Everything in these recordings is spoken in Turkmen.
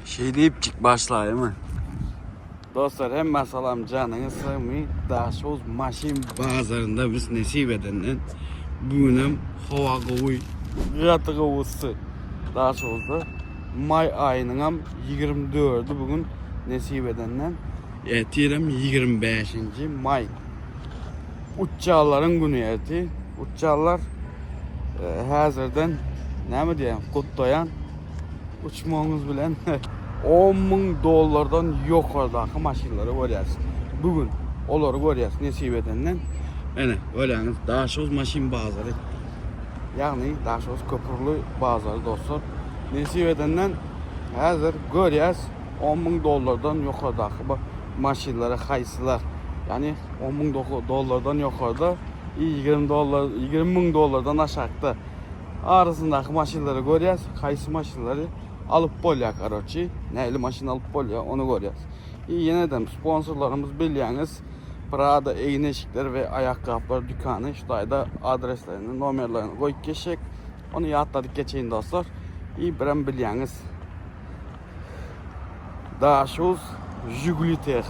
Şeý diýipjik başlaýmy. Dostlar hemmä salam janyňyz sagmy Daşoguz maşyn bazarynda biz nesip edenden bu günem howa gowy gaty gowy yssy Daşoguzda maý aýynyňam 24-i bu gün nesip edenden ertirem 25-nji maý uçýanlaryň güni ertir uçýanlar häzirden näme diýýän gutlaýan Uçmagyňyz bilen 10 müň dollardan ýokardaky maşynlary görýäris. Bu gün olary görýäris nesip edenden. Ene, görýäňiz Daşoguz maşyn bazary. Ýagny Daşoguz köpürli bazary dostlar. Nesip edenden häzir görýäs 10 müň dollardan ýokardaky maşynlary haýsylar. Ýagny 10 müň dollardan ýokarda, 20 dollar, 20 müň dollardan aşakda. Arasyndaky maşynlary görýäs, haýsy maşynlary alyp bolýar karoçi, nähili maşyn alyp bolýar ony görýäs. I ýenedem sponsorlarymyz bilýäňiz Prada egin-eşikler we aýakgaplar dükany şu taýda adreslerini, nomerlerini goýup geçjek. Ony ýatladyp geçeýin dostlar. I birem bilýäňiz. Daşuz Žiguli Teh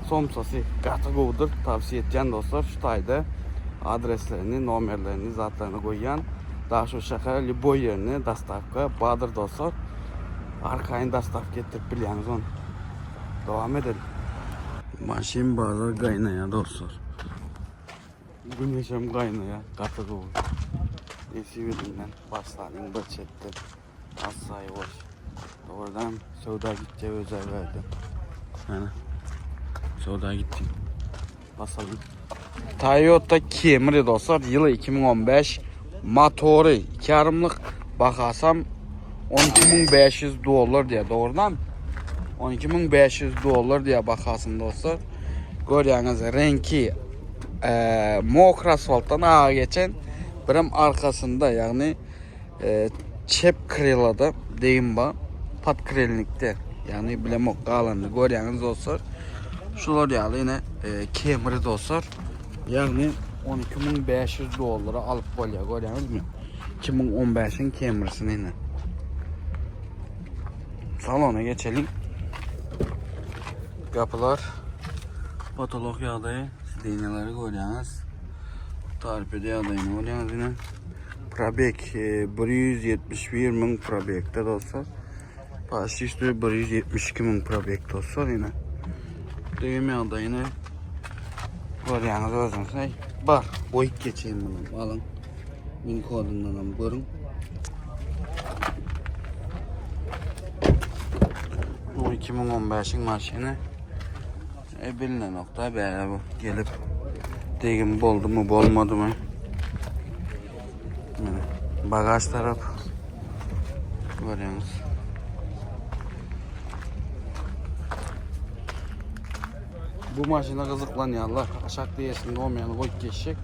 somsasy gaty gowudyr tawsiýe etýän dostlar şu taýda adreslerini nomerlerini zatlaryny goýýan Daşuz şähere lýuboý ýerine dostawka bardyr dostlar arkaýyn dostawka etdirip bilýäňiz ony dowam edeliň. Maşyn bazar gaýnaýar dostlar. Güneşem gaýnaýar gaty gowy. Nesip edinden başlalyň bir çetden. Asla ýuwaş. Dogrudan söwda gitjek özel verdi. Yani söwda gitti. Basalım. Toyota Camry dostlar ýyly 2015 motory 2 yarymlyk bahasam 12500 dollar diýär dogrudan 12500 dollar diýär bahasyny dostlar. Görýäňiz reňki e, mokr asfaltdan ağa geçen birem arkasynda ýagny Çep krylada degim bar. Podkrylnikde. Ýagny bilemok galanyny görýäňiz dostlar. Şular ýaly ýene Camry dostlar. Ýagny 12500 dollara alyp bolýar görýäňizmi? 2015-iň Camry-sini ýene. Salona geçeliň. Gapylar potolok ýagdaýy, sidenýaları görýäňiz. Torpeda ýagdaýyny görýäňiz ýene. Probeg 171 müň probegde dostlar. Paşti üstü 172 müň probeg dostlar ýene. Düýüm ýagdaýyny görýäňiz özüňiz. Hey, bar, goýup geçeýin muny. Alyň. Min kodundan hem görüň. Bu 2015-iň maşyny. E bilinen nokta bäri bu gelip degim boldumy bolmadymy. Bagaj tarap görýäňiz. Bu maşyna gyzyklanýanlar aşakda eýesini nomerini goýup geçjek.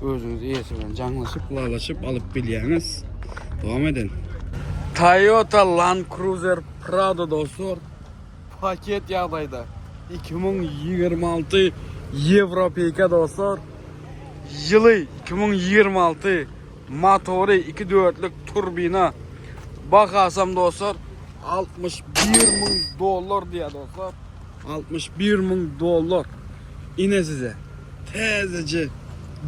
Özüňiz eýesi bilen jaňlaşyp, ylalaşyp alyp bilýäňiz. Dowam edin. Toyota Land Cruiser Prado dostlar. Paket ýagdaýda 2026 Ýewropeýka dostlar. Ýyly 2026 motory 2 dörtlük turbina. Bahasam dostlar 61 müň dollar diýýär dostlar. 61 müň dollar. Ine size. Täzeje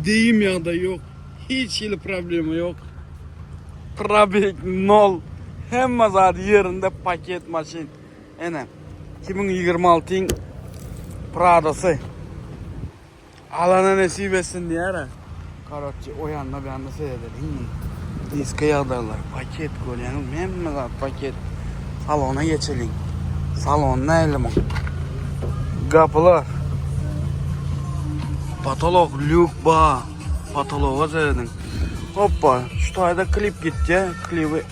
deyim ýagdaý ýok. Hiç hili problema ýok. Probeg nol. Hemme zat ýerinde paket maşyn. Ene 2026-yň Pradasy. Alana nesip etsin diýär. Karoçi o ýanda bir ýanda seredeliň muny. Diska ýagdaýlar paket görýäňizmi hemme zat paket. Salona geçeliň. Salon nähili muň? Gapylar. Patolog lýuk ba. Patologa serediň. Hoppa, şu taýda klip gitýär. Klibi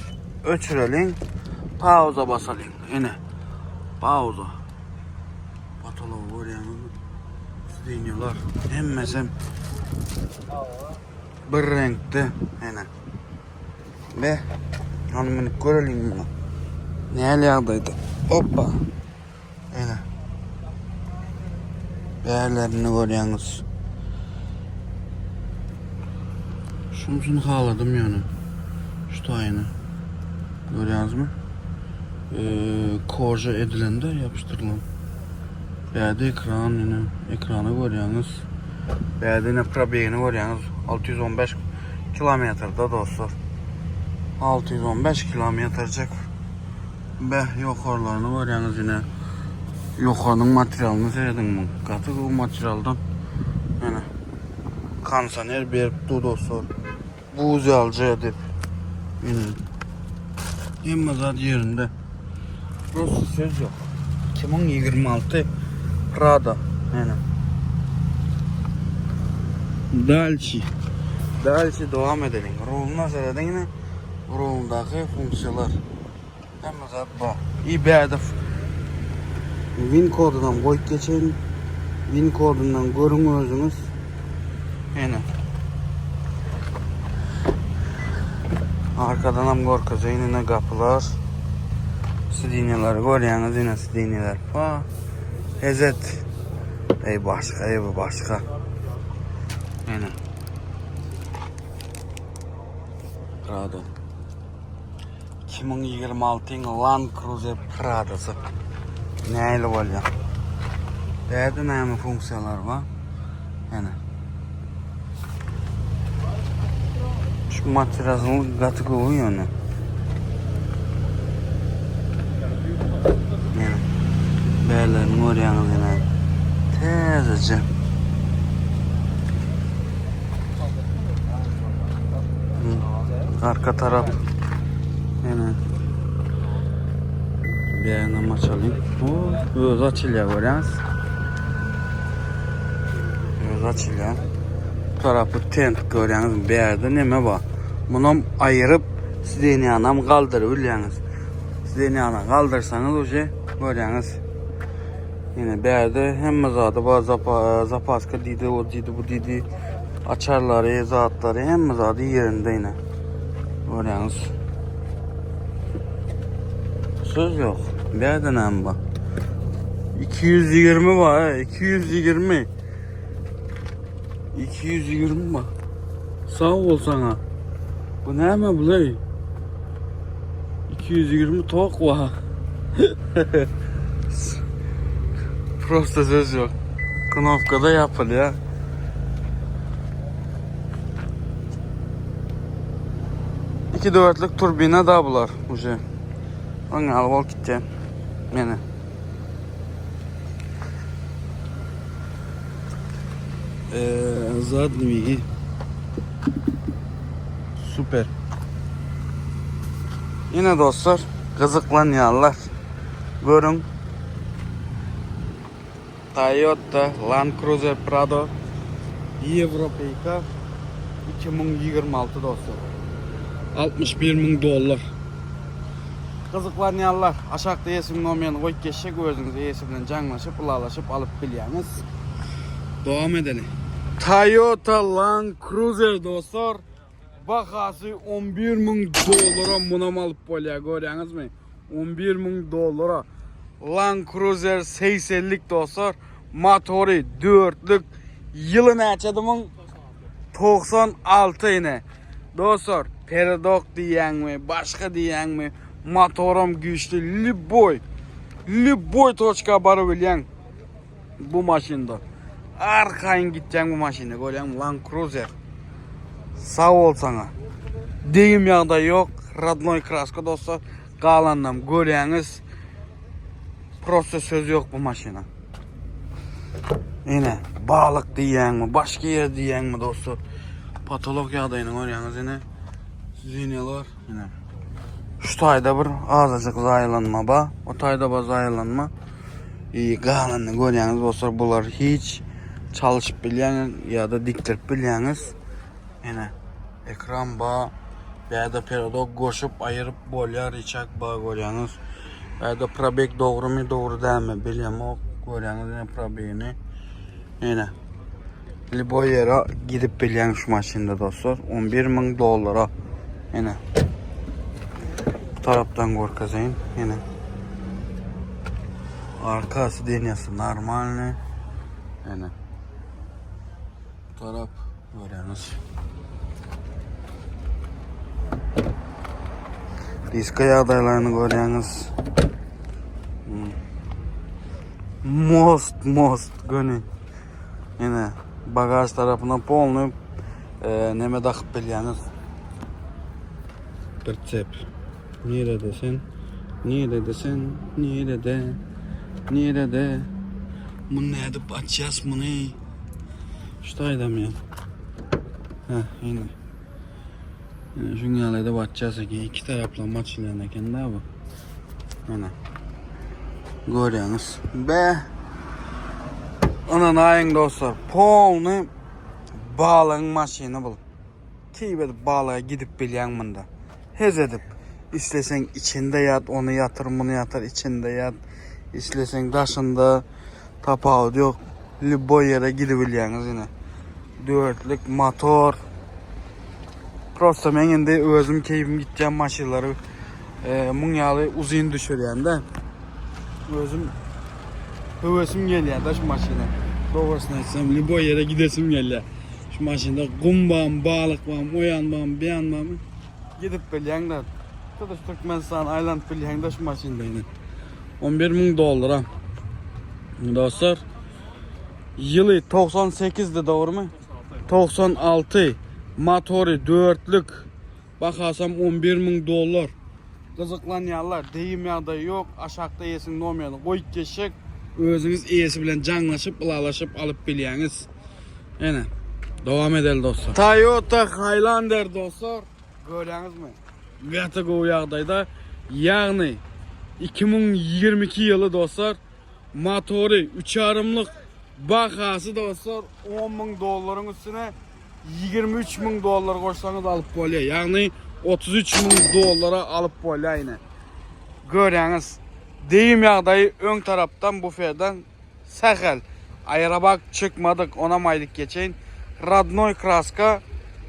öçüreliň. Pauza basalyň. Ene. Pauza. Patology görýäňizmi? Sidenýalar hemmesem bir reňkde. Ene. Be, hany münüp göreliň muňa. Nähili ýagdaýda? Hoppa. Ene. Bärlerini görýäňiz. Şunusyny haladym ýöne. Şu taýyny. Görýäňizmi? Koja edilende ýapyşdyrylan. Bäde ekran ýene ekrany görýäňiz. Bäde ýene probegini görýäňiz. 615 kilometrde dostlar. 615 kilometrjik. Beh ýokarlaryny görýäňiz ýene. Ýokarynyň materialyny serediň muň. Gaty gowy materialdan. Ýene kondisioner berip dur dostlar. Buz ýalyja edip. Ýene hemme zat ýerinde. Prosta söz ýok. 2026 Prado. Ýene. Dalçi. Dalçi dowam edeliň. Ruluna serediň ýene. Rulundaky funksiýalar. Hemme zat bar. I bäde win kodunam goýup geçeýin. Win kodundan görüň özüňiz. Ene. Arkadan hem görkezeýin ine gapylar. Sidinýalar görýäňiz ine sidinýalar. Pa. Hezet. Ey başga, ey bu başga. Ene. Prado. 2026 ýylyň Land Cruiser Pradosy. Nähili bolýar? Bärde näme funksiýalar bar? Ene. Şu materialyň gaty gowy ýöne. Ene. Bärlerini görýäňiz ene. Täzeje. Arka tarap ýene beýanam açalyň. O, özi açylýar görýäňiz. Özi açylýar. Bu tarapy tent görýäňiz. Bu ýerde neme bar? Munam aýyryp sidenýanam galdyryp bilýäňiz. Sidenýana galdyrsaňyz uje görýäňiz. Ýene bärde hemme zady bar, zapa, zapaska diýdi, o diýdi, bu diýdi. Açarlary, zatlary, hemme zady ýerinde ýene. Görýäňiz. Söz ýok. Bärde näme bar? 220 bar, 220. 220 bar. Sag bol sana. Bu näme bu 220 tok bar. Prosta söz yok. Knopkada yapılýar. İki dörtlük turbina da bular уже. Oňa alyp bolup gitdi. Meni. Ee, zadnimi. Süper. Yine dostlar gyzyklanýanlar görüň. Toyota Land Cruiser Prado Европейka 2026 dostlar. 61 müň dollar. Gyzyklanýanlar aşakda eýesiniň nomerini goýup geçjek özüňiz eýesi bilen jaňlaşyp ylalaşyp alyp bilýäňiz. Dowam edeli. Toyota Land Cruiser dostlar. Bahasy 11 müň dollara munam alyp bolýar görýäňizmi? 11 müň dollara Land Cruiser 80-lik dostlar. Motory 4-lük. Ýyly näçedi muň? 96 ine. Dostlar, peredok diýýäňmi, başga diýýäňmi, motoram güýçli, lüboý, lüboý toçka baryp bilýäň bu maşynda. Arkaýyn gitýäň bu maşynda, görýäňmi, Land Cruiser. Sag bol saňa. Degim ýagdaý ýok, rodnoý kraska dostlar, galanynam görýäňiz. Prosta söz ýok bu maşyna. Ine, balyk diýýäňmi, başga ýer diýýäňmi dostlar. Patolog ýagdaýyny görýäňiz ine. Sidenýalar ine. Şu taýda bir azajyk zaýalanma ba, o taýda bar zaýalanma. I galanyny görýäňiz dostlar, bular hiç çalyşyp bilýäňiz ýa-da dikdirip bilýäňiz. Ine, ekran ba, bäde peredok goşup aýyryp bolýar, riçak ba görýäňiz. Bäde probeg dogrumy, dogry dälmi bilemok. Görýäňiz ine probegini. Ine. Liboý ýere gidip bilýäň şu maşynda dostlar. 11 müň dollara. Ine. Bu tarapdan görkezeýin. Ine. Arka sidenýasy normalny. Ine. Bu tarap görýäňiz. Diska ýagdaýlaryny görýäňiz. Hmm. Most, most göni. Ýene bagaj tarapyna polny e, neme dakyp bilýäňiz. Pritsep. Nirede sen? Nirede sen? Nirede? Nirede? Muny nädip açýas muny? Şu taýdam ýa. Heh, ine. Ine şuň ýaly edip açýas eken. Iki taraplama açylýan eken da bu. Ine. Görýäňiz. Be. Ynanaýyň dostlar, polny balygyň maşyny bu. Keýp edip balyga gidip bilýäň munda. Hez edip. Isleseň içinde ýat, ony ýatyr, muny ýatyr, içinde ýat. Isleseň daşynda tapawudy ýok. Lýuboý ýere gidibilýäňiz ine. Dörtlük motor. Prosta men indi özüm keýpim gitýän maşynlary e, muň ýaly uzyn düşürýän-de. Özüm höwesim gelýär-de şu maşyna. Dogrusyny aýtsam, lýuboý ýere gidesim gelýär. Şu maşynda gum bam, balyk bam, o ýan bam, bu ýan bam. Gidip bilýäň-de. Tutuş Türkmenistan aýlanyp bilýäň-de şu maşynda ine. 11 müň dollara. Dostlar, ýyly 98-di dogrumy? 96. Motory dörtlük. Bahasam 11 müň dollar. Gyzyklanýanlar, degim ýagdaýy ýok, aşakda eýesiniň nomerini goýup geçjek. Özüňiz eýesi bilen jaňlaşyp, ylalaşyp alyp bilýäňiz. Ene, dowam edeli dostlar. Toyota Highlander dostlar, görýäňizmi? Gaty gowy ýagdaýda. Ýagny 2022 ýyly dostlar, motory üç ýarymlyk, bahasy dostlar 10 müň dollaryň üstüne 23 müň dollar goşsaňyz alyp bolýar. Ýagny 33 müň dollara alyp bolýar ine. Görýäňiz. Degim ýagdaýy öň tarapdan buferden sähel aýrabak çykmadyk, onam aýdyp geçeýin. Rodnoý kraska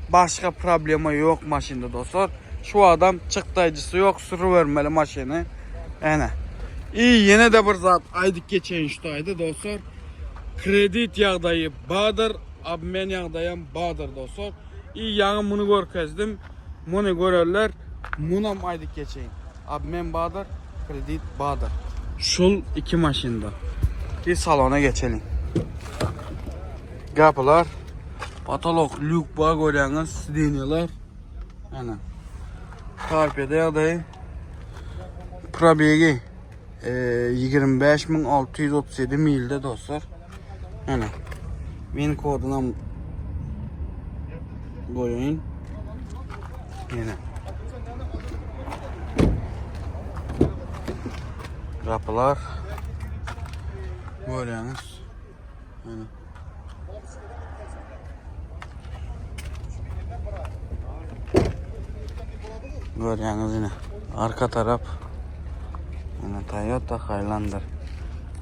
başga problema ýok maşynda dostlar. Şu adam çykdaýjysy ýok, sürübermeli maşyny. Ene. I ýene de bir zat aýdyp geçeýin şu taýda dostlar. Kredit ýagdaýy badyr. Obmen ýagdaýam bardyr dostlar. I ýaňy muny görkezdim. Muny görerler. Munam aýdyp geçeýin. Obmen bardyr, kredit bardyr. Şul iki maşynda. Bir salona geçeliň. Gapylar. Patolok lýuk bar görýäňiz, sidenýalar. Ana. Torpeda ýagdaýy. Probegi 25637 milde dostlar. Ana. Men kodunam goýaýyn. Ýene. Gapylar. Görýäňiz. Ana. Görýäňiz ine. Arka tarap. Ine Toyota Highlander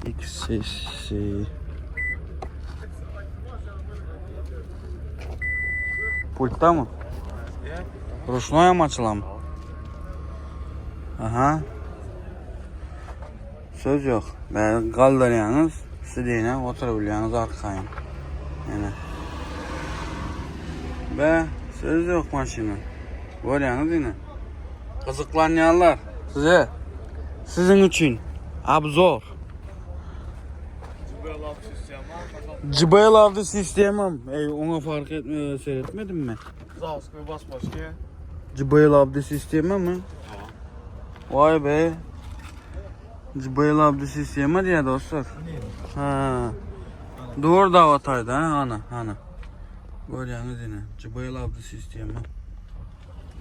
XC. Pultda mı? Ruşnoya mı açılan? Aha. Söz ýok. Bäri galdyrýaňyz, sideýne oturybilýäňiz arkaýyn. Ene. Be, söz ýok maşyna. Görýäňiz ine. Gyzyklanýanlar size siziň üçin obzor. JBL avdy sistemam. Ey ona fark etme seyretmedim mi? Zaoskoý basmaçky. JBL avdy sistema mı? Vay be. JBL avdy sistema diýýär dostlar. Ha. Dur da otayda ha ana ana. Görýäňiz ine. JBL avdy sistema.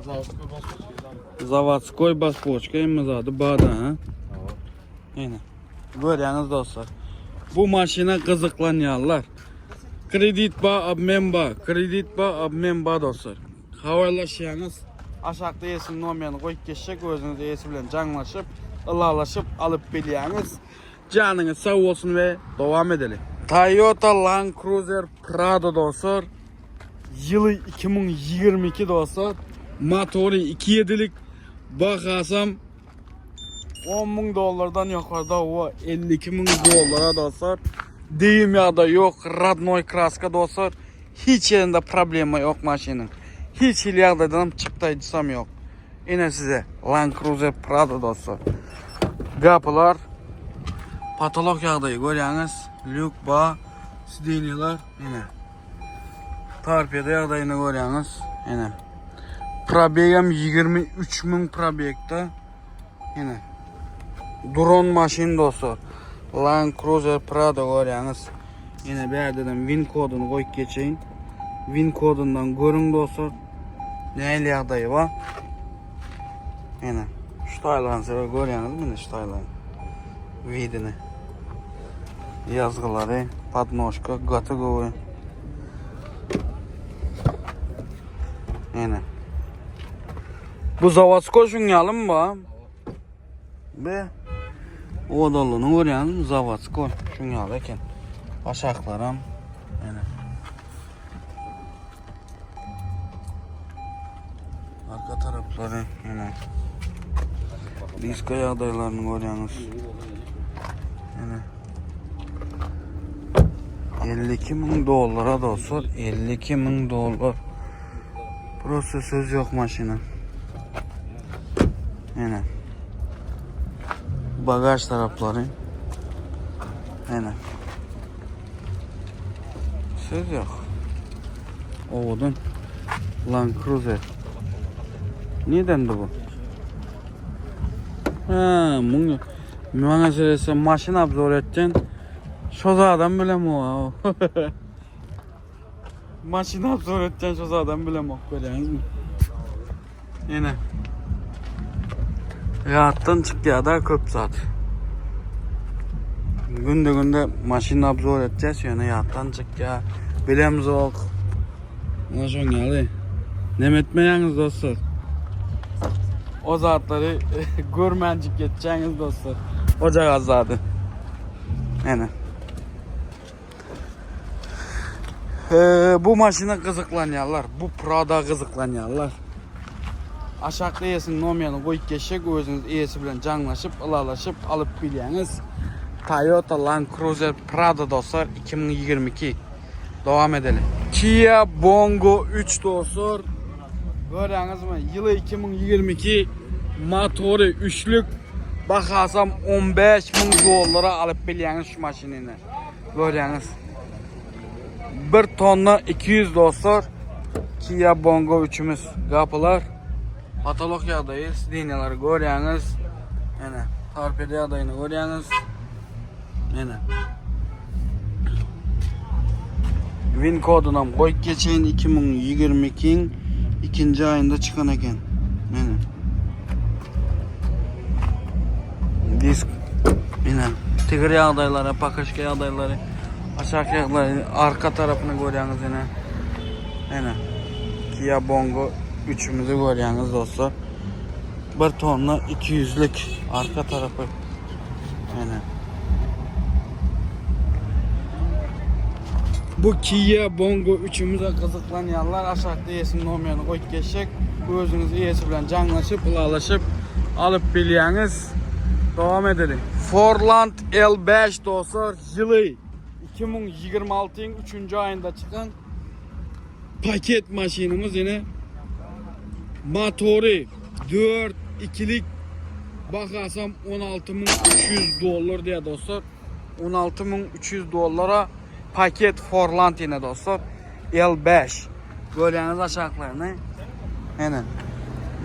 Zaoskoý basmaçky. Zawodskoý baspoçka hemme zady bar ha. Ine. Görýäňiz dostlar. Bu maşyna gyzyklanýarlar. Kredit ba, obmen ba. Kredit ba, obmen ba dostlar. Habarlaşýaňyz. Aşakda eýesiniň nomerini goýup geçjek, özüňiz eýesi bilen jaňlaşyp, ylalaşyp alyp bilýäňiz. Janyňyz sag bolsun we dowam edeli. Toyota Land Cruiser Prado dostlar. Ýyly 2022 dostlar. Motory 2.7-lik. Bahasam 10 müň dollardan ýokarda o 52 müň dollara dostlar. Degim ýagdaý ýok, rodnoý kraska dostlar. Hiç ýerinde problema ýok maşynyň. Hiç hili ýagdaýdan çykdaýjysam ýok. Ine size Land Cruiser Prado dostlar. Gapylar patolog ýagdaýy görýäňiz. Lýuk ba, sidenýalar ine. Torpeda ýagdaýyny görýäňiz. Ine. Probegem 23 müň probegde. Ine. Duran maşyn dostlar. Land Cruiser Prado görýäňiz. Ine bärdenem win koduny goýup geçeýin. Win kodundan görüň dostlar. Nähili ýagdaýy bar. Ine. Şu taýlaryny sebäp görýäňizmi ine şu taýlaryny. Widini. Ýazgylary, podnožka gaty gowy. Ine. Bu zawodskoý şuň ýalymy ba? Be. Odalyny görýäňizmi zawodskoý şuň ýaly eken. Aşaklaram. Ine. Arka taraplary ine. Diska ýagdaýlaryny görýäňiz. Ine. 52 müň dollara dostlar, 52 müň dollar. Prosta söz ýok maşyna. Ine. Bagaj taraplary. Ine. Söz ýok. Owadan Land Cruiser. Neden bu? Ha, muň maňa seretse maşyn obzor etden şo zadam bilemok. Maşyn obzor etden şo zadam bilemok görýäňizmi? Ene. Ýatdan çykýar da köp zat. Günde günde maşyn obzor etýäs, ýöne ýatdan çykýar. Bilemzok. Ana şoň ýaly. Neme etmeýäňiz dostlar. O zatlary görmänjik geçýäňiz dostlar. Ojagaz zady. Ene. Bu maşyna gyzyklanýarlar. Bu Prada gyzyklanýarlar. Aşakda eýesiniň nomerini goýup geçjek, özüňiz eýesi bilen jaňlaşyp, ylalaşyp alyp bilýäňiz. Toyota Land Cruiser Prado dostlar 2022. Dowam edeli. Kia Bongo 3 dostlar. Görýäňizmi? Ýyly 2022, motory üçlük, bahasam 15 müň dollara alyp bilýäňiz şu maşynyny. Görýäňiz. 1 tonna 200 dostlar. Kia Bongo üçümiz gapylar. Patolog ýagdaýy, sidenýalary görýäňiz. Ene, torpeda ýagdaýyny görýäňiz. Ene. Win kodunam goýup geçeýin 2022-iň ikinji aýynda çykan eken. Ene. Disk ine tigir ýagdaýlary, pakryşka ýagdaýlary, aşak ýagdaýy, arka tarapyny görýäňiz ine. Ene. Kia Bongo üçümizi görýäňiz dostlar. 1 tonna 200-lük arka tarapy. Ene. Bu Kia Bongo üçümize gyzyklanýanlar aşakda eýesiniň nomerini goýup geçjek. Özüňiz eýesi bilen jaňlaşyp, ylalaşyp alyp bilýäňiz. Dowam edeliň. Forland L5 dostlar ýyly 2026-yň 3-nji aýynda çykan paket maşynymyz ine motory 4 ikilik bahasam 16300 dollar diýýär dostlar. 16300 dollara paket Forland ine dostlar. L5. Görýäňiz aşaklaryny. Ene.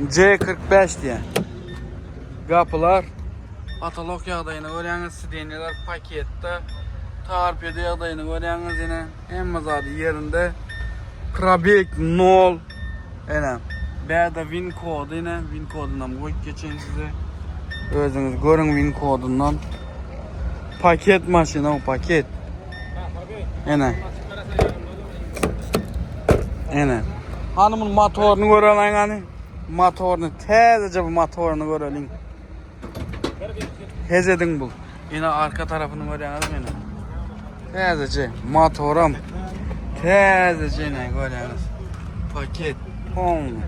C45 diýen. Gapylar patolog ýagdaýyny görýäňiz, sidenýeler paketde. Torpeda ýagdaýyny görýäňiz ine. Hemme zady ýerinde. Probeg 0. Ene. Bärde win kody ine. Win kodundan goýup geçeýin size. Özüňiz görüň win kodundan. Paket maşyna o paket. Ene. Ene. Hanymyň motoryny göreliň hany. Motoryny täzeje bu motoryny göreliň. Hez ediň bu. Ine arka tarapyny görýäňizmi ine. Täzeje motoram. Täzeje ine görýäňiz. Paket polny.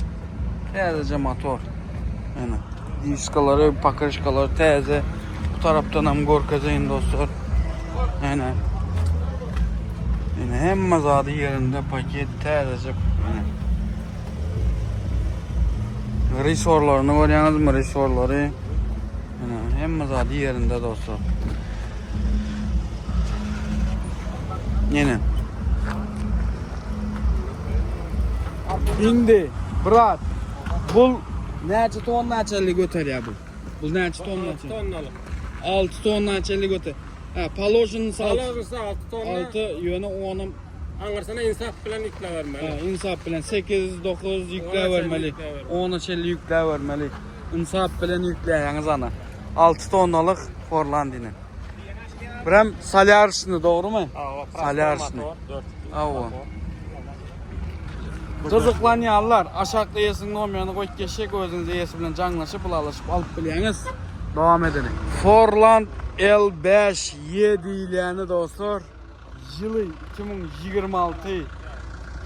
Täzeje motor. Ine. Diskalary, pakryşkalary täze. Bu tarapdan hem görkezeýin dostlar. Ine. Ine hemme zady ýerinde paket täzeje. Ine. Resorlaryny görýäňizmi, resorlary. Ine, hemme zady ýerinde dostlar. Ýene. Indi, brat, bul näçe tonna çenli göterýär bu? Bu näçe tonna? 6 tonnalyk. 6 tonna çenli göter. Ha, položen Položensi 6 tonna. 6 ýöne onuň Aňyrsyna insap bilen ýükläbermeli. Ha, insap bilen 8 9 ýükläbermeli. Ona çenli ýükläbermeli. Insap bilen ýükläýäňiz ana. 6 tonnalyk Forland ine. Birem solýarşny dogrumy? Solýarşny. Hawa. Gyzyklanýanlar aşakda eýesiniň nomerini goýup geçjek özüňiz eýesi bilen jaňlaşyp ylalaşyp alyp bilýäňiz. Dowam edeliň. Forland L5Y diýilýäni dostlar ýyly 2026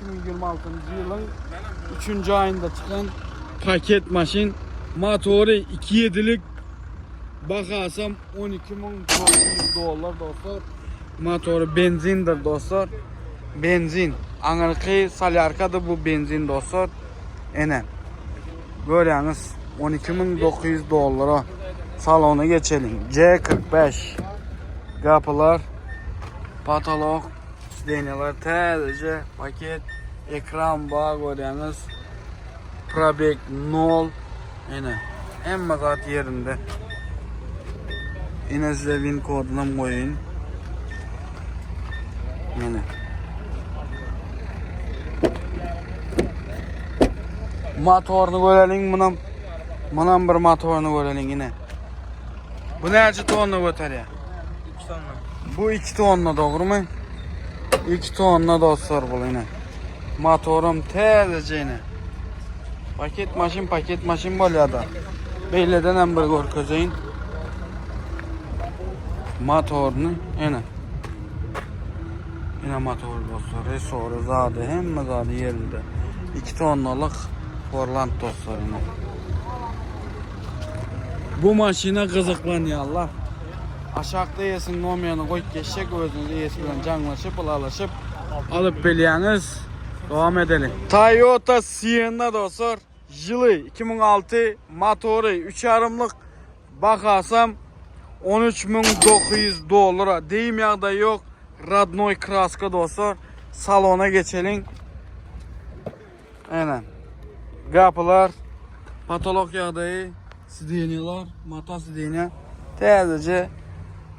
2026-njy ýylyň 3-nji aýynda çykan paket maşyn motory 2.7-lik bahasam 12900 dollar dostlar. Motory benzindir dostlar. Benzin. Aňyrky solýarka-da bu benzin dostlar. Ene. Görýäňiz 12900 dollara. Salona geçeliň. C45. Gapylar. Patolog. Sidenýalar täzeje paket. Ekran bar görýäňiz. Probeg 0. Ene. Hemme zat ýerinde. Ine size win kodunam goýaýyn. Ene. Motoryny göreliň munam. Munam bir motoryny göreliň ine. Bu näçe tonna göterýär? 2 tonna. Bu 2 tonna dogrumy? 2 tonna dostlar bu ine. Motorum täzeje ine. Paket maşyn paket maşyn bolýar-da. Beýleden hem bir görkezeýin. Motoryny ine. Ine motor dostlar, resory zady hemme zady ýerinde. 2 tonnalyk Forland dostlar ine. Bu maşyna gyzyklanýarlar. Aşakda eýesiniň nomerini goýup geçjek, özüňiz eýesi bilen jaňlaşyp, ylalaşyp alyp bilýäňiz. Dowam edeliň. Toyota Sienna dostlar, ýyly 2006, motory üç ýarymlyk, bahasam 13900 dollara. Deým ýagdaýy ýok, rodnoý kraska dostlar. Salona geçeliň. Ene. Gapylar, patolok ýagdaýy, sidenýalar, mata sidenýa. Täzeje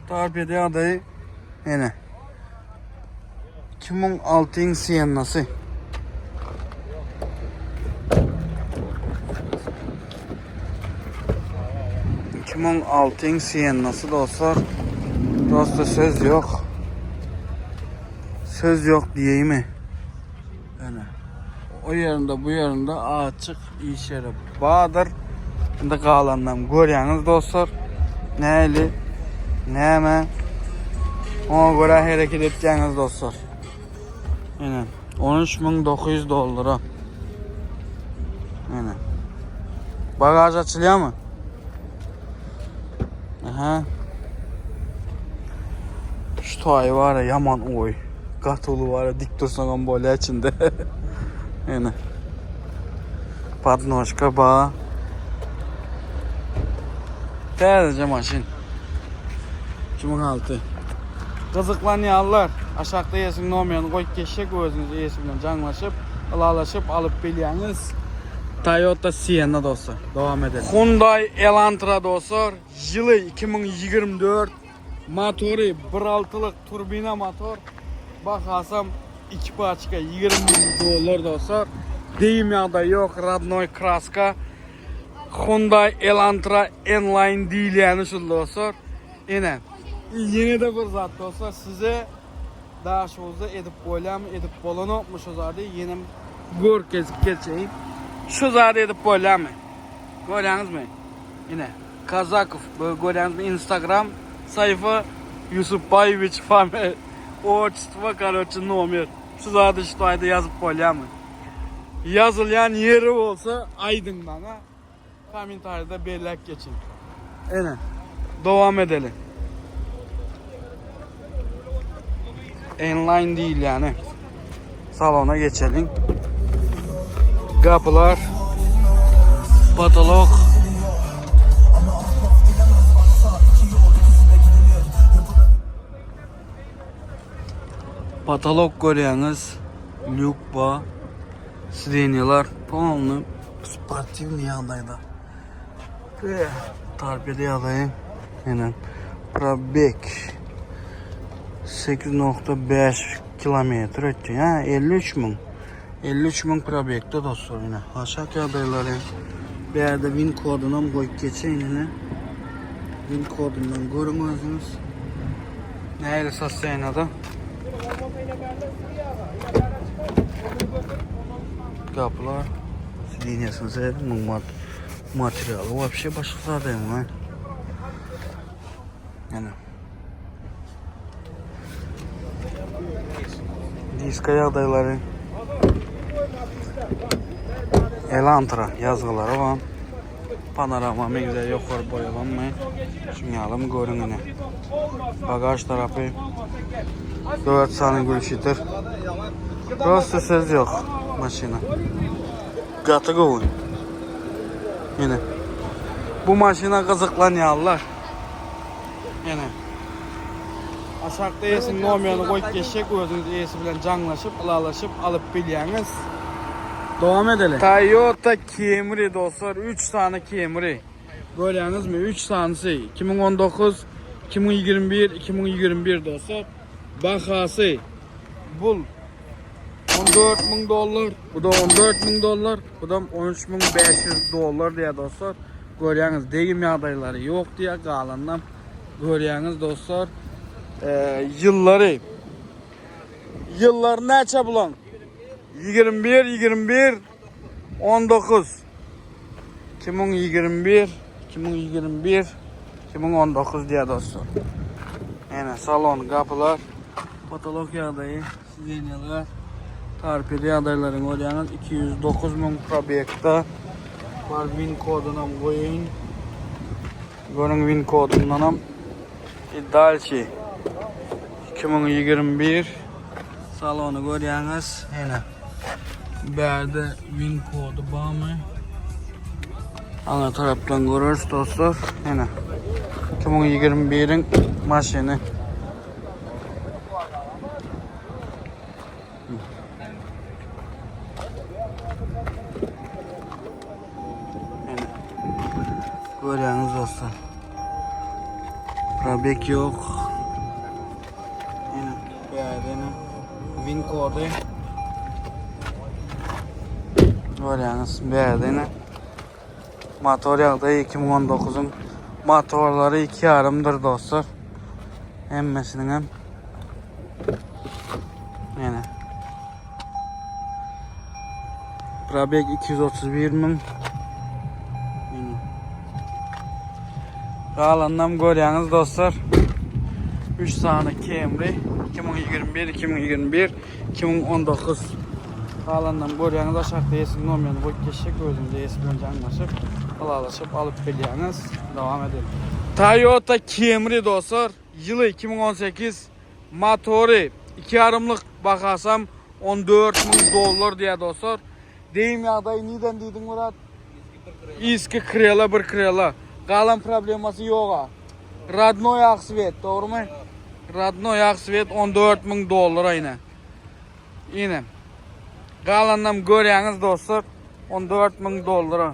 torpeda ýagdaýy. Ene. 2006-yň Siennasy. 2006-yň Siennasy dostlar. Dosta söz ýok. Söz ýok diýeými? Ene. O ýerinde bu ýerinde açyk iş ýeri bardyr. Indi galanynam görýäňiz dostlar. Näli, näme. Oňa görä hereket etýäňiz dostlar. Ene 13900 dollara. Ene. Bagaj açylýarmy? Aha. Şu taýy bar ya ýaman oý. Gaty uly bar ya dik dursaňam bolýar içinde. Ene. Podnožka ba. Täzeje maşyn. 2006. Gyzyklanýanlar aşakda eýesiniň nomerini goýup geçjek özüňiz eýesi bilen jaňlaşyp, ylalaşyp alyp bilýäňiz. Toyota Sienna dostlar. Dowam edelim. Hyundai Elantra dostlar. Ýyly 2024. Motory 1.6-lyk turbina motor. Bahasam 2 paçka 20 müň dollar dostlar. Deyim ýagdaýy ýok, rodnoý kraska. Hyundai Elantra N-Line diýilýäni şul dostlar. Ine. Ýene-de bir zat dostlar, size Daşoguzda edip bolýarmy, edip bolanokmy şu zady ýenem görkezip geçeýin. Şu zady edip bolýarmy? Görýäňizmi? Ine, Kazakow, bu görýäňizmi Instagram saýfa Ýusup Baýewiç fame otçestvo, karoçe nomer. Şu zady şu taýda ýazyp bolýarmy? Ýazylýan ýeri bolsa aýdyň maňa. Kommentariýada belläp geçiň. Ene, dowam edeli. Enline diýilýäni. Salona geçeliň. Gapylar. Patolog. Patolog görýäňiz. Lýuk ba. Sidenýalar polny sportiwnyý ýagdaýda. Torpeda ýagdaýy ýene probeg 8.5 kilometr ötdi. Ha 53 müň. 53 müň probegde dostlar ýene. Aşak ýagdaýlary. Bu ýerde win koduny hem goýup geçeýin ine. Win kodundan görüň özüňiz. Nähili sostoýanada. Gapylar sideniýasyny seredin muň mat materialy wapşe başga zat hem ha. Ýene. Diska ýagdaýlary. Elantra ýazgylary bar. Panorama meňzeýär ýokary boýalanmy? Şuň ýalym görüň ine. Bagaž tarapy 4 sany gülşitir. Prosta söz ýok maşyna. Gaty gowy. Ine. Bu maşyna gyzyklanýarlar. Ine. Aşakda eýesiniň nomerini goýup geçjek, özüňiz eýesi bilen jaňlaşyp, ylalaşyp alyp bilýäňiz. Dowam edeli. Toyota Camry dostlar, 3 sany Camry. Görýäňizmi? 3 sanysy 2019, 2021, 2021 dostlar. Bahasy bul 14 müň dollar, bu da 14 müň dollar, bu da 13 500 dollar diýýär dostlar. Görýäňiz, degim ýagdaýlary ýok diýýär, galanynam görýäňiz dostlar. Ee, ýyllary Ýyllary näçe bulan? 21, 21, 19. 2021, 2021, 2019 diýýär dostlar. Ene salon, gapylar, potolok ýagdaýy, sidenýalar, torpeda ýagdaýlaryny görýäňiz. 209 müň probekda bar win kodunam goýaýyn. Görüň win kodundanam. I dalşi 2021 salony görýäňiz. Ene. Bärde win kody barmy? Ana tarapdan görüriz dostlar. Ene. 2021-iň maşyny. Ene. Görýäňiz dostlar. Probek ýok. Ene, bärde ene win kody. Görýäňiz, bärde ene motor ýagdaýy 2019-yň motorlary 2,5-dyr dostlar. Hemmesiniň hem. Ene. Probek 231 müň. Galanynam görýäňiz dostlar. 3 sany Camry 2021, 2021, 2019. Galanynam görýäňiz aşakda eýesiniň nomerini goýup geçjek özüňiz eýesi bilen jaňlaşyp, ylalaşyp alyp bilýäňiz. Dowam edelim. Toyota Camry dostlar, ýyly 2018, motory 2 ýarymlyk bahasam 14 müň dollar diýýär dostlar. Deyim ýagdaýy niden diýdiň Murat? Iski krela bir krela. Galan problemasy ýoga. Radnoý ak svet, dogrymy? Radnoý ak svet 14 müň dollar ine. Ine. Galanam görýäňiz dostlar 14 müň dollara.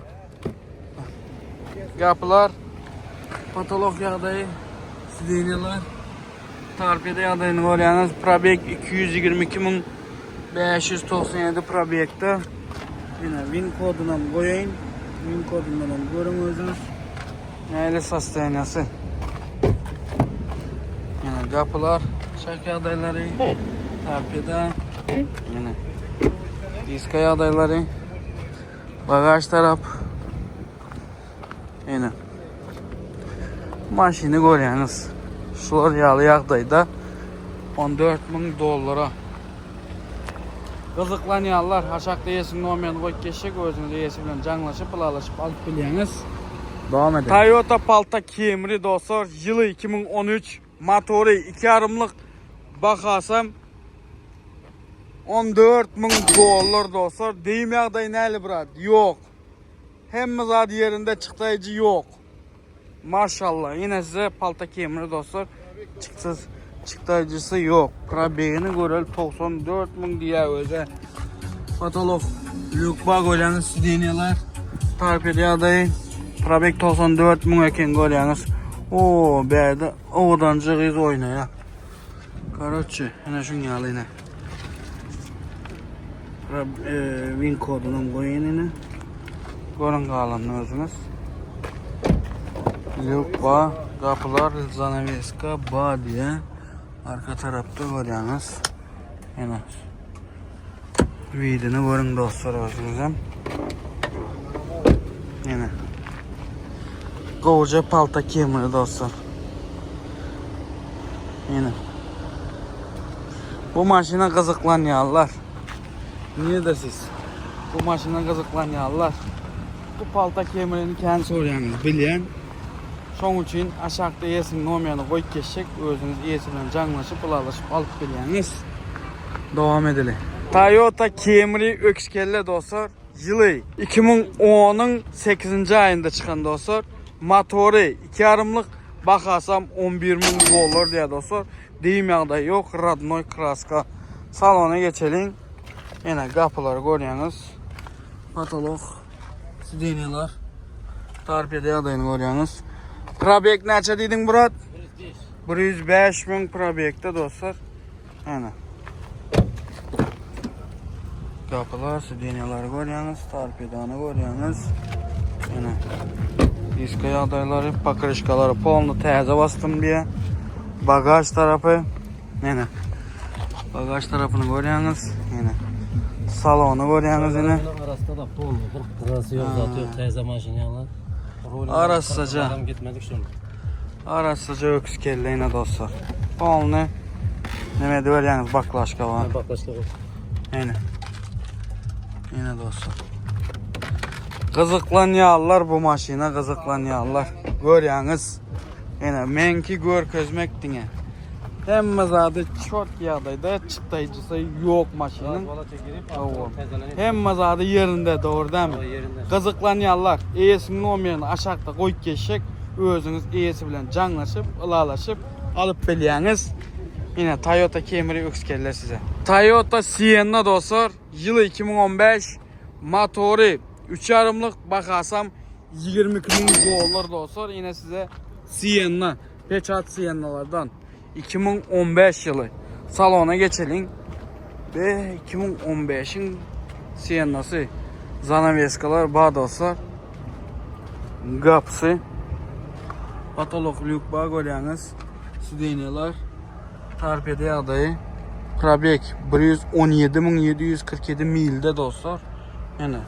Gapylar potolok ýagdaýy sidenýalar torpeda ýagdaýyny görýäňiz. Probeg 222 müň 597 probegde. Ine win kodunam goýaýyn. Win kodundan hem görüň özüňiz. Nähili sostoýaniýasy. Ýene gapylar, şak ýagdaýlary, torpeda. Ýene diska ýagdaýlary. Bagaj tarap. Ýene. Maşyny görýäňiz. Şular ýaly ýagdaýda 14 müň dollara. Gyzyklanýanlar aşakda eýesiniň nomerini goýup geçjek, özüňiz eýesi bilen jaňlaşyp, ylalaşyp alyp bilýäňiz. Dowam edelim. Toyota Palta Camry dostlar, ýyly 2013, motory 2 ýarymlyk, bahasam 14 müň dollar dostlar. Deyim ýagdaýy näli brat? Ýok. Hemme zat ýerinde çykdaýjy ýok. Maşallah ýene size palta kemri dostlar. Çyksyz çykdaýjysy ýok. Probegini görel 94 müň diýä öze. Patolog lýuk bar görýäňiz sidenýalar. Torped ýagdaýy. Probeg 94 müň eken görýäňiz. O bärde owadanjy gyz oýnaýar. Karoçe, ene şuň ýaly ene. Win koduny hem goýun ene. Görün galanyny özüňiz. Lýuk ba, gapylar, zanaveska ba diýe. Arka tarapda görýäňiz. Ene. Widini görüň dostlar özüňiz hem. Ene. Gowja palta kemiri dostlar. Ene. Bu maşyna gyzyklanýarlar. Niýede siz? Bu maşyna gyzyklanýarlar. Bu palta kemirini kän sorýaňyz bilýän. Şoň üçin aşakda eýesiniň nomerini goýup geçjek, özüňiz eýesi bilen jaňlaşyp, ylalaşyp alyp bilýäňiz. Dowam edeli. Toyota Camry öküz kelle dostlar. Ýyly 2010-yň 8-nji aýynda çykan dostlar. Motory 2 ýarymlyk, bahasam 11 müň dollar diýýär dostlar. Degim ýagdaýy ýok, rodnoý kraska. Salona geçeliň. Ýene gapylary görýäňiz. Potolok, sidenýalar. Torpeda ýagdaýyny görýäňiz. Probeg näçe diýdiň Murat? 105 müň probegde dostlar. Ene. Gapylar, sidenýalary görýäňiz, torpedany görýäňiz. Ene. Diska ýagdaýlary, pokryşkalary polny täze basdym diýe. Bagaž tarapy. Ene. Bagaž tarapyny görýäňiz. Ene. Salony görýäňiz ene. Arasynda da polny bir gyrasy ýok, zat ýok, täze maşyn ýaly. Arassaja. Adam gitmedik şonda. Arassaja öküz kelle ene dostlar. Polny neme ediberýäňiz baklaşka bar. Baklaşka. Ene. Ene dostlar. Gyzyklanýarlar bu maşyna gyzyklanýarlar. Görýäňiz. Ene meňki görkezmek diňe. Hemme zady çort ýagdaýda, çykdaýjysy ýok maşynyň. Hemme zady ýerinde, dogry dämi? Gyzyklanýarlar. Eýesiniň nomerini aşakda goýup geçjek. Özüňiz eýesi bilen jaňlaşyp, ylalaşyp alyp bilýäňiz. Ine Toyota Camry öküz kelle size. Toyota Sienna dostlar, ýyly 2015, motory 3 ýarymlyk, bahasam 22 müň dollar dostlar. Ine size Sienna. Peçat Siennalardan 2015 ýyly. Salona geçeliň. Ve 2015-iň Siennasy. Zanaveskalar bar dostlar. Gapysy. Patolok lýuk bar görýäňiz. Sidenýalar. Torpeda ýagdaýy. Probeg 117747 milde dostlar. Ýene.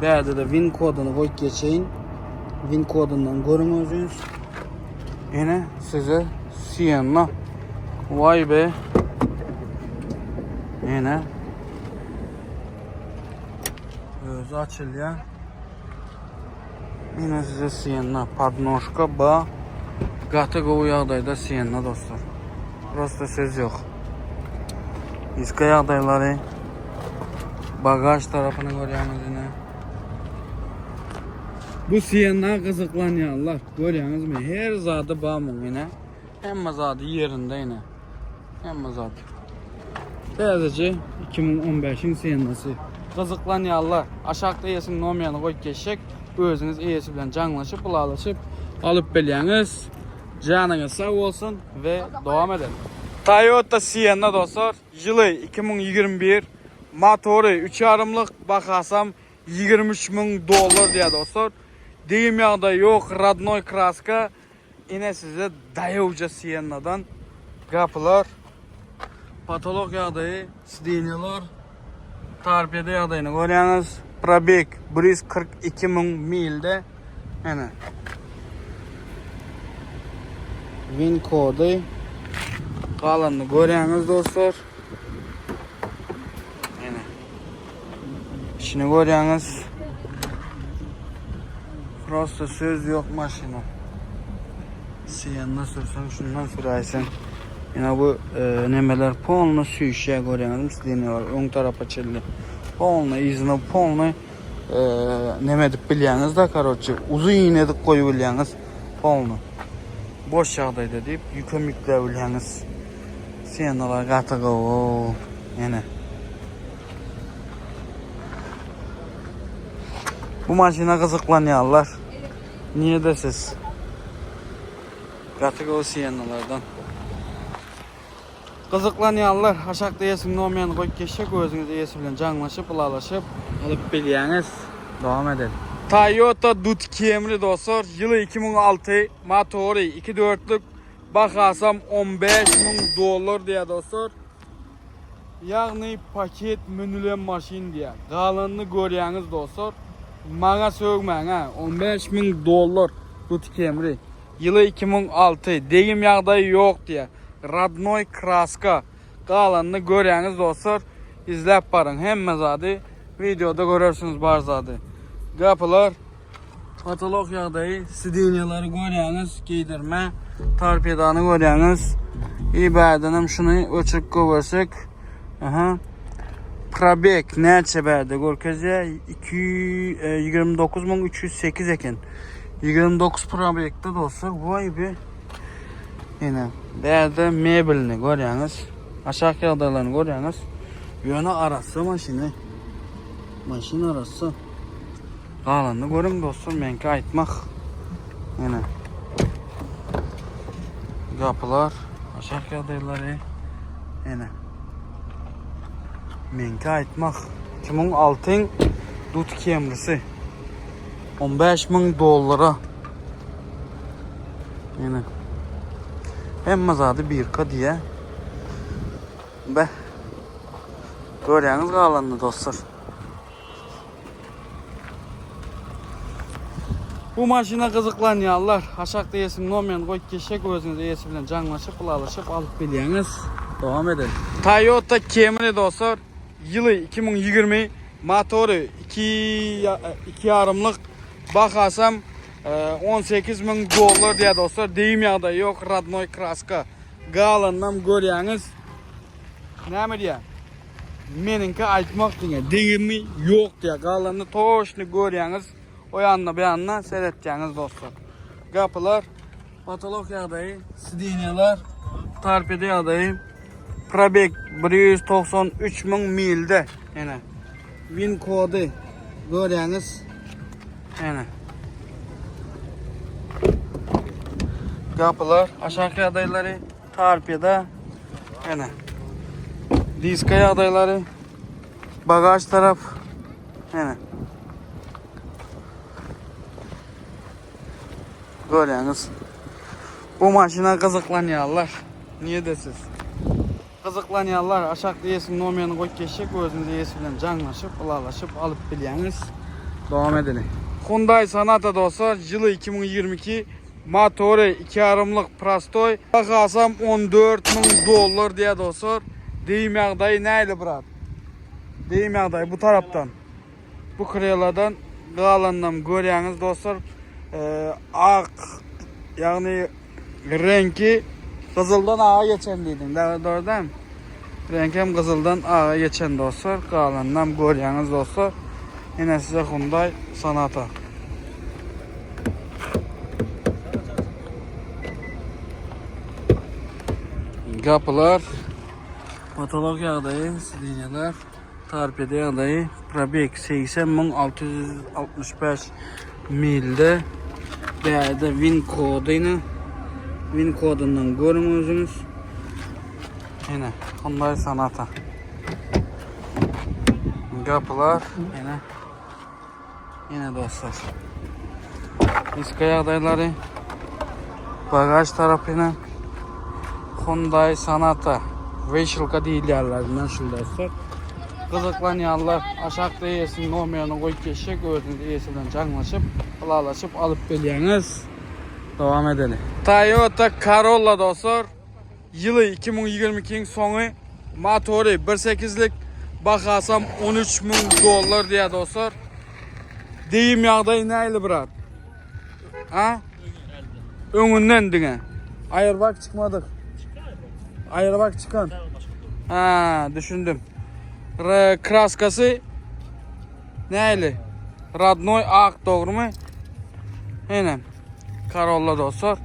Bärde-de win koduny goýup geçeýin. Win kodundan görüň özüňiz. Ene size Sienna. Vay be. Ene. Özi açylýar. Ene size Sienna podnožka ba. Gaty gowy ýagdaýda Sienna dostlar. Prosta söz ýok. Diska ýagdaýlary bagaž tarapyny görýäňiz ine. Bu Sienna gyzyklanýanlar görýäňizmi? Her zady bar muň ine. Hemme zady ýerinde ine. Hemme zat. Täzeje 2015-iň Siennasy. Gyzyklanýanlar aşakda eýesiniň nomerini goýup geçjek. Özüňiz eýesi bilen jaňlaşyp, ylalaşyp alyp bilýäňiz. Janyňyz sag bolsun we dowam edelim. Toyota Sienna dostlar, ýyly 2021, motory üç ýarymlyk, bahasam 23 müň dollar diýýär dostlar. Degim ýagdaýy ýok, rodnoý kraska. Ine size daýawja Siennadan gapylar. Potolok ýagdaýy, sidenýalar, torpeda ýagdaýyny görýäňiz. Probeg 142 müň milde. Ene. Win kody galanyny görýäňiz dostlar. Ene. İçini görýäňiz. Prosta söz ýok maşyna. Sienna sürseň şundan süräýseň. Ýene bu e, nemeler polny süýşýär görýäňizmi siz ýene bar öň tarapa çenli. Polny yzyna polny. Neme edip bilýäňiz-de, karoçe, uzyn edip goýup bilýäňiz polny. Boş ýagdaýda diýip, ýükem ýükläp bilýäňiz. Senalar gaty gowy. Ene. Bu maşyna gyzyklanýarlar. Niýede siz? Gaty gowy Siennalardan. Gyzyklanýanlar aşakda eýesiniň nomerini goýup geçjek özüňiz eýesi bilen jaňlaşyp ylalaşyp alyp bilýäňiz. Dowam edelim. Toyota Dut Camry dostlar ýyly 2006 motory 2 dörtlük bahasam 15 müň dollar diýýär dostlar. Ýagny paket münülen maşyn diýýär. Galanyny görýäňiz dostlar. Maňa sögmäň ha 15 müň dollar Dut Camry. Ýyly 2006, degim ýagdaýy ýok diýýär. Radnoý kraska. Galanyny görýäňiz dostlar. Izläp baryň hemme zady wideoda görersiňiz bar zady. Gapylar potolok ýagdaýy, sidenýalary görýäňiz, geýdirme, torpedany görýäňiz. I bärdenem şuny öçürip goýbersek. Aha. Probeg näçe bärde görkezýär? 29308 eken. 29 probegde dostlar. Vay be. Ine, bärde mebelini görýäňiz. Aşak ýagdaýlaryny görýäňiz. Ýöne arassa maşyny. Maşyn arassa. Galanyny görüň dostlar, meňki aýtmak. Ine. Gapylar, aşak ýagdaýlary. Ine. Meňki aýtmak. 2006-yň Dut Camry'si. 15 müň dollara. Ine. Hemme zady birka diýä. Be. Görýäňiz galanyny dostlar. Bu maşyna gyzyklanýanlar aşakda eýesiniň nomerini goýup geçjek özüňiz eýesi bilen jaňlaşyp ylalaşyp alyp bilýäňiz. Dowam edelim. Toyota Camry dostlar ýyly 2020 motory 2 2 ýarymlyk bahasam 18 e, müň dollar diýýär dostlar. Degim ýagdaýy ýok, radnoý kraska. Galanynam görýäňiz. Näme diýýär? Meniňki aýtmak diňe degimi ýok diýýär. Galanyny toşny görýäňiz. O ýanyna bu ýanyna seretýäňiz dostlar. Gapylar, potolok ýagdaýy, sidinýalar, torpeda ýagdaýy. Probeg 193 müň milde. Ene. Win kody görýäňiz. Ene. Gapylar, aşak ýagdaýlary, torpeda. Ene. Diska ýagdaýlary. Bagaj tarap. Ene. Görýäňiz. Bu maşyna gyzyklanýarlar. Niýede siz? Gyzyklanýanlar aşakda eýesiniň nomerini goýup geçjek özüňiz eýesi bilen jaňlaşyp ylalaşyp alyp bilýäňiz. Dowam edeliň. Hyundai Sonata dostlar ýyly 2022 motory 2 ýarymlyk prostoý bahasam 14 müň dollar diýýär dostlar. Degim ýagdaýy nähili brat? Degim ýagdaýy bu tarapdan. Bu kreladan galanynam görýäňiz dostlar. Ak ýagny Reňki gyzyldan aga geçen diýdiň. Dogry dämi? Reňki hem gyzyldan aga geçen dostlar. Galanynam görýäňiz dostlar. Ine size Hyundai Sonata. Gapylar, potolok ýagdaýy, sidenýalar, torpeda ýagdaýy, probeg 80665 milde. Bärde win kodyny win kodundan görüň özüňiz. Ine, Hyundai Sonata. Gapylar, ine. Ine dostlar. Diska ýagdaýlary. Bagaj tarapyna Hyundai Sonata Veşilka diýilýärlerinden şul dostlar. Gyzyklanýanlar aşakda eýesiniň nomerini goýup geçjek, özüňiz eýesi bilen jaňlaşyp, ylalaşyp alyp bilýäňiz. Dowam edeli. Toyota Corolla dostlar. Ýyly 2022-iň soňy, motory 1.8-lik, bahasam 13 müň dollar diýýär dostlar. Degim ýagdaýy nähili brat? Ha? Öňünden diňe. Airbag çykmadyk. Airbag çykan. Ha, düşündim. R kraskasy nähili? Radnoý ak dogrumy? Ene. Corolla dostlar.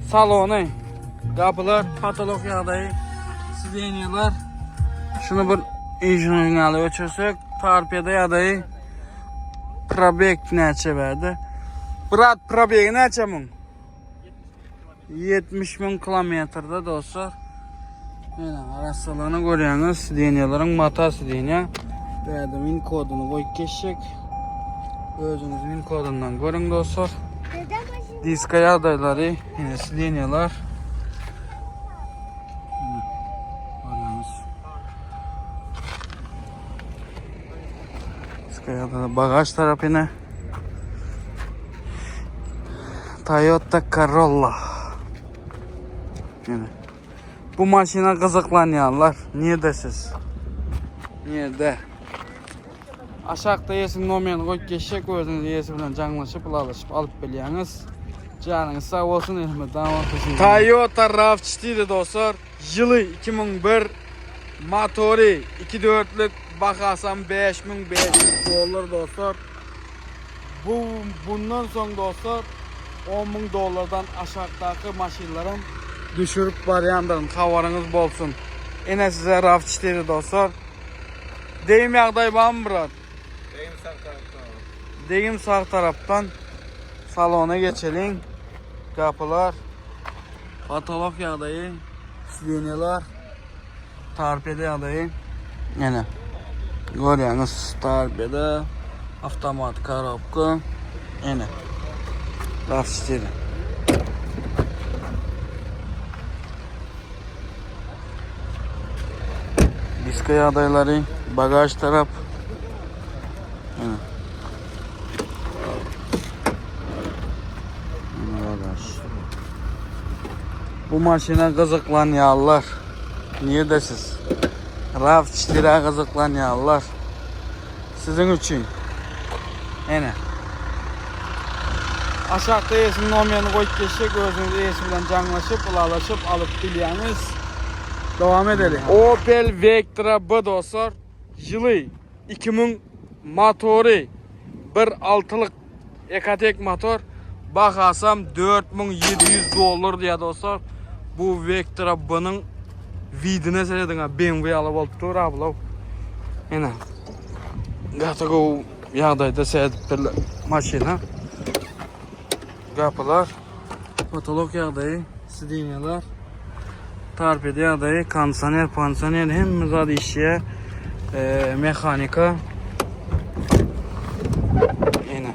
Salony, gapylar, patolok ýagdaýy, sidenýalar. Şuny bir inženeriň ýaly öçürsek, torpeda ýagdaýy probeg näçe berdi? Brat probegi näçe muň? 70 müň kilometrde dostlar. Ene arassalygyny görýäňiz, sidenýalaryň mata sidenýa. Bärde win koduny goýup geçjek. Özüňiz win kodundan görüň dostlar. Diska ýagdaýlary, ýene sidenýalar. Görýäňiz. Diska ýagdaýlary bagaž tarapyna. Toyota Corolla. Ýene. Bu maşyna gyzyklanýanlar, nirde siz? Nirde? Aşakda eýesiniň nomerini goýup geçjek, özüňiz eýesi bilen jaňlaşyp, ylalaşyp alyp bilýäňiz. Janyňyz sag bolsun, elmydama peşiňizde. Toyota RAV4 dostlar, ýyly 2001, motory 2.4-lük, bahasam 5500 dollar dostlar. Bu bundan soň dostlar 10 müň dollardan aşakdaky maşynlaram düşürip barýandyryn habaryňyz bolsun. Ine size RAV4 dostlar. Degim ýagdaý barmy brat? Degim sag tarapdan. Degim sag tarapdan. Salona geçeliň. Gapylar. Patolok ýagdaýy. Sidenýalar. Torpeda ýagdaýy. Ýene. Görýäňiz, torpeda, avtomat korobka. Ene. Raf 4. Diska ýagdaýlary, bagaž tarap. Ene. Ene bagaž. Bu maşyna gyzyklanýanlar nirde siz? RAV4-e gyzyklanýanlar siziň üçin. Ene. Aşakda eýesiniň nomerini goýup geçjek, özüňiz eýesi bilen jaňlaşyp, ylalaşyp alyp bilýäňiz. Dowam edeliň. Opel Vectra B dostlar, ýyly 2000 motory 1.6-lyk Ecotec motor bahasam 4700 dollar diýýär dostlar. Bu Vectra B-nyň widine serediň ha BMW ýaly bolup dur ablaw. Ene. Gaty gowy ýagdaýda seredipdirler maşyna. Gapylar, potolok ýagdaýy, sidenýalar, torpeda ýagdaýy, kondisioner, pansioner hemme zat işleýär. E, mehanika. Ene.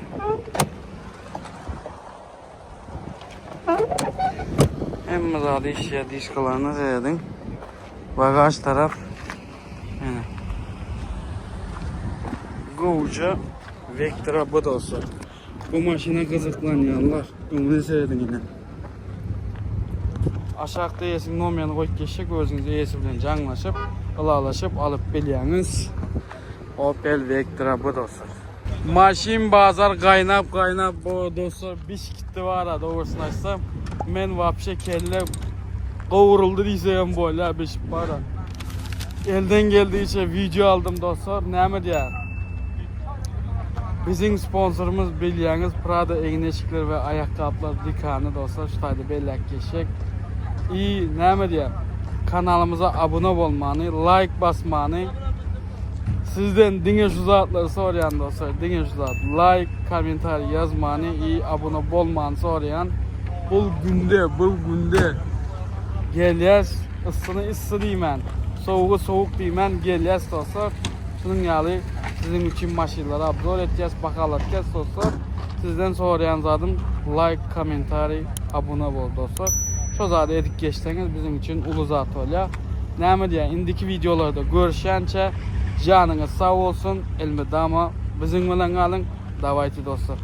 Hemme zat işleýär, diskalaryna serediň. Bagaj tarap. Ene. Gowja Vectra bu dostlar. Bu maşyna gyzyklanýanlar öňüne serediň ine. Aşakda eýesiniň nomerini goýup geçjek özüňiz eýesi bilen jaňlaşyp, ylalaşyp alyp bilýäňiz. Opel Vectra bu dostlar. Maşyn bazar gaýnap gaýnap bu dostlar biş gitdi bara dogrusyny aýtsam. Men wapşe kelle gowruldy diýsegem bolýar bişip bara. Elden geldigiçe video aldym dostlar. Näme diýär? Biziň sponsorymyz bilýäňiz Prada egin-eşikler we aýakgaplar dükany dostlar şu taýda belläp geçjek. I näme diýär? Kanalymyza abuna bolmany, laýk basmany sizden diňe şu zatlary soraýan dostlar, diňe şu zat. Laýk, kommentariý ýazmany i abuna bolmany soraýan. Bu günde, bu günde gelýäs. Yssyny yssy diýmän, sowugy sowuk diýmän gelýäs dostlar. Şunuň ýaly siziň üçin maşynlary obzor etýäs, bahalatýas dostlar. Sizden soraýan zadym laýk, kommentariý, abuna bol dostlar. Şo zady edip geçseňiz biziň üçin uly zat bolýar. Näme diýýän, indiki wideolarda görüşýänçä janyňyz sag bolsun, elmydama biziň bilen galyň. Dawayte dostlar.